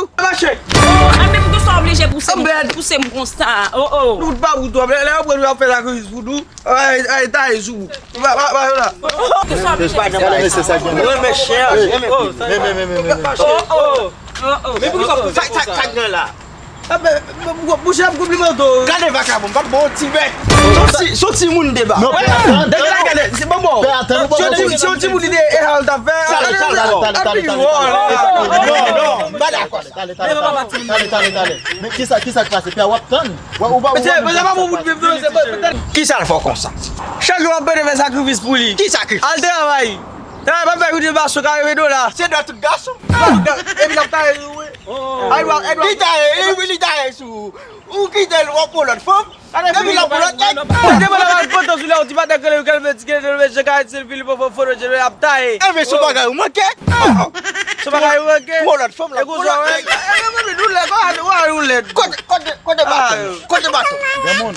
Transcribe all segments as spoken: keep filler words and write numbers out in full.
tou. Mache. Oh, a menm ke sa oblije pouse m, pouse m konsa. Oh, oh. Nou pa pou twòp. Lè, lè yo pran nou ap fè sakrifis pou nou. Ay, ay, taye sou ou. Pa, pa, pa, yo la. Oh, oh, ke sa oblije pouse m konsa. Mwen renmen chen an. Men, men, men, men, men, men. Oh, oh. Oh, oh. Men poukisa w pouse m konsa? Sa, sa, sa gen la? Ah, men, men, mouche ap konpliman to. Gade vakabon, m pa t bon ti bèt. Son ti, son ti moun deba. Non, pè, atann, dèk la gade, se bon bon. Pè, atann, si yon ti, si yon ti moun li te e al t ap fè. Talè, talè, talè, talè, talè, talè. Non, non, m pa dakò. Talè, talè, talè, talè, talè, talè. Men kisa, kisa k pase? Pè, w ap tann. W ap, w ap, w ap. Kisa l fè w konsa? Chak jou w ap pede fè sakrifis pou li. Ki sakrifis? Al travay. Travay pa fè koute baso ka reve dola. Se dwa tout gason. Epi l ap taye sou ou. Ay, w ap, ay, w ap. Li taye, li, li taye sou ou. Ou kite l, w ap pran lòt fanm. Epi l ap pran lòt nèg. Depi lè w al poto sou lè w ti patnè kele yo kèlve ti kele yo je kay se l vin li pran foto je l ap taye. Enben se bagay ou manke. Se bagay ou manke. Pran lòt fanm la. E konsa w lèd. Kote, kote, kote baton? Kote baton? Granmoun.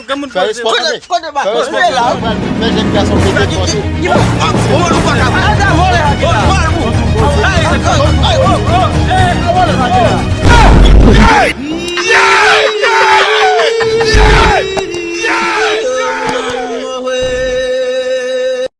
Granmoun fè respè. Kote, kote baton? Fè respè. Fè jèn gason pete pòte. Ou pa ka. Al da vòlè a ki la. Al vòlè a ki la.